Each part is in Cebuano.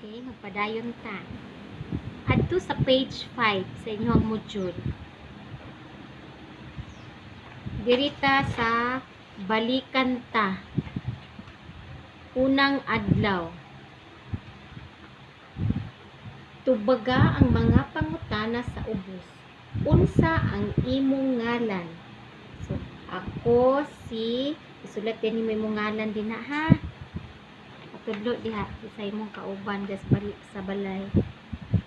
Okay, magpadayon ta. Adto sa page 5 sa inyong module. Diri ta sa balikan ta. Unang adlaw. Tubaga ang mga pangutana sa ubos. Unsa ang imong ngalan? So, ako si, isulat din nimo imong ngalan din na ha. Patudlo diha sa imong kauban des sa balay.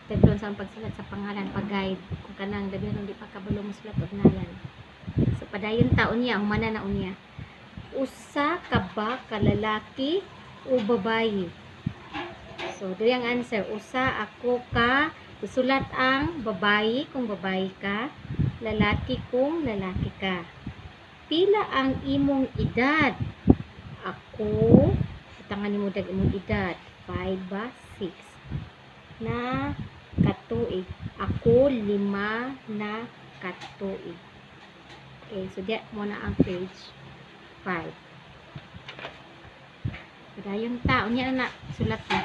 Tudlo sa pagsulat sa pangalan, pag-guide kung kanang labi nang di pa kabalo mosulat og ngalan. So padayon ta unya, humana na unya. Usa ka ba ka lalaki o babayi? So diri ang answer, usa ako ka, isulat ang babayi kung babayi ka, lalaki kung lalaki ka. Pila ang imong edad? Ako, butangan nimo dag imong edad, 5 ba 6 na katuig. Ako 5 na katuig. Okay, so diya mo na ang page 5. Padayon ta, unya na na sulat na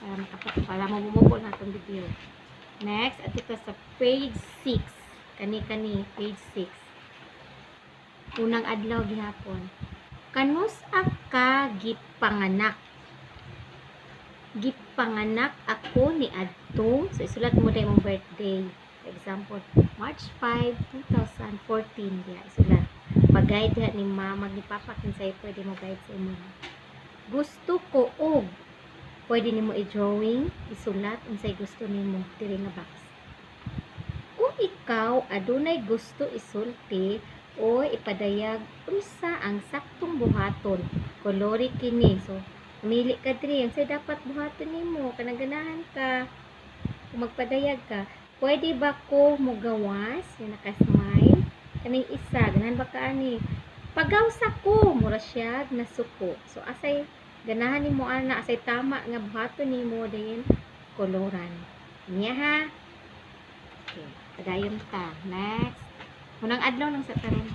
para makapot, para mamumubo na atong video. Next, adto ta sa page 6. Kani kani page 6. Unang adlaw gihapon. Kanus-a ka gipanganak? Gipanganak ako ni adtong, so isulat mo dahil imong birthday. For example, March 5, 2014 diha isulat. Pag-guide diha ni mama ni papa, kinsay pwede mo guide sa imo. Gusto ko og, pwede nimo i-drawing, isulat unsay gusto nimo diri nga box. Kung ikaw adunay gusto isulti o ipadayag, unsa ang saktong buhaton? Kolori kini. So mili ka diri unsay dapat buhaton nimo kanang ganahan ka kung magpadayag ka. Pwede ba ko mogawas? Yung naka-smile. Kaning isa, ganahan ba ka ani? Pagawsa ko, mura siya nasuko. So asay ganahan nimo ana, asay tama nga buhaton nimo, dayon koloran. Niya ha. Okay, padayon ta. Next. Unang adlaw lang sa karon.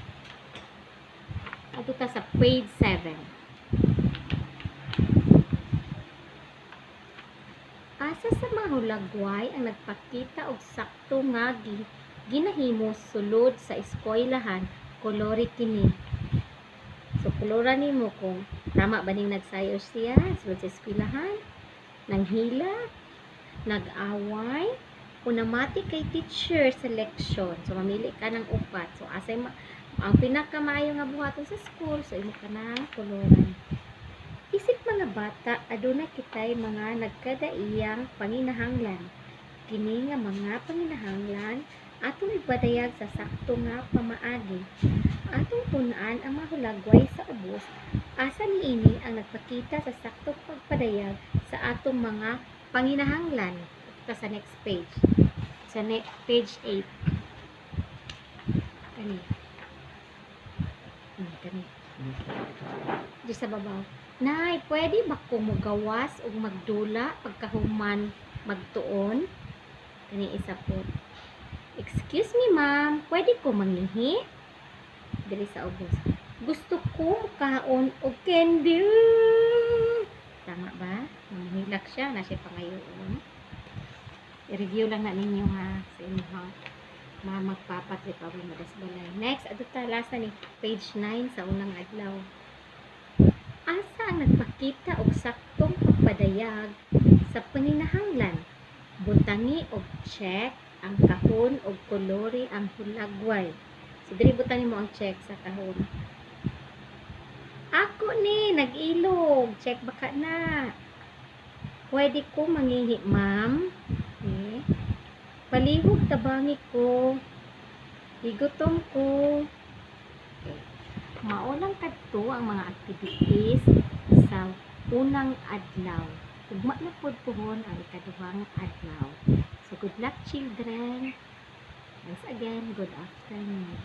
Adto ta sa page 7. Asa sa mga hulagway ang nagpakita og sakto nga ginahimo sulod sa eskwelahan? Kolori kini. So koloran nimo kung tama ba ning nagsayo siya sulod sa eskwelahan, nanghila, nag-away, o namati kay teacher sa leksyon. So mamili ka ng upat. So asay ang pinakamaayo nga buhaton sa school, so imo ka nang koloran. Isip mga bata, aduna kitay mga nagkadaiyang panginahanglan. Kini nga mga panginahanglan atong ipadayag sa sakto nga pamaagi. Atong tun-an ang mga hulagway sa ubos, asa niini ang nagpakita sa saktong pagpadayag sa atong mga panginahanglan. Ito sa next page. Sa page 8. Kani. Kani. Di sa babaw. Nay, pwede ba ko mogawas og magdula pagkahuman magtuon? Kani isa po. Excuse me, ma'am, pwede ko mangihi? Diri sa ubos. Gusto ko kaon og candy. Tama ba? Manghilak siya, na siya pangayoon. I-review lang na ninyo ha sa inyong mama, magpapa, trip ako madas balay. Next, adto ta last na ni page 9 sa unang adlaw. Asa ang nagpakita og saktong pagpadayag sa panginahanglan? Butangi og check ang kahon og kolori ang hulagway. So diri butangi mo ang check sa kahon. Ako ni nag-ilog, check baka na. Pwede ko mangihi, ma'am? Okay. Palihog tabangi ko. Igutom ko. Okay. Mao lang kadto ang mga activities sa unang adlaw. Ugma na pod puhon ang ikaduhang adlaw. So good luck, children. Once again, good afternoon.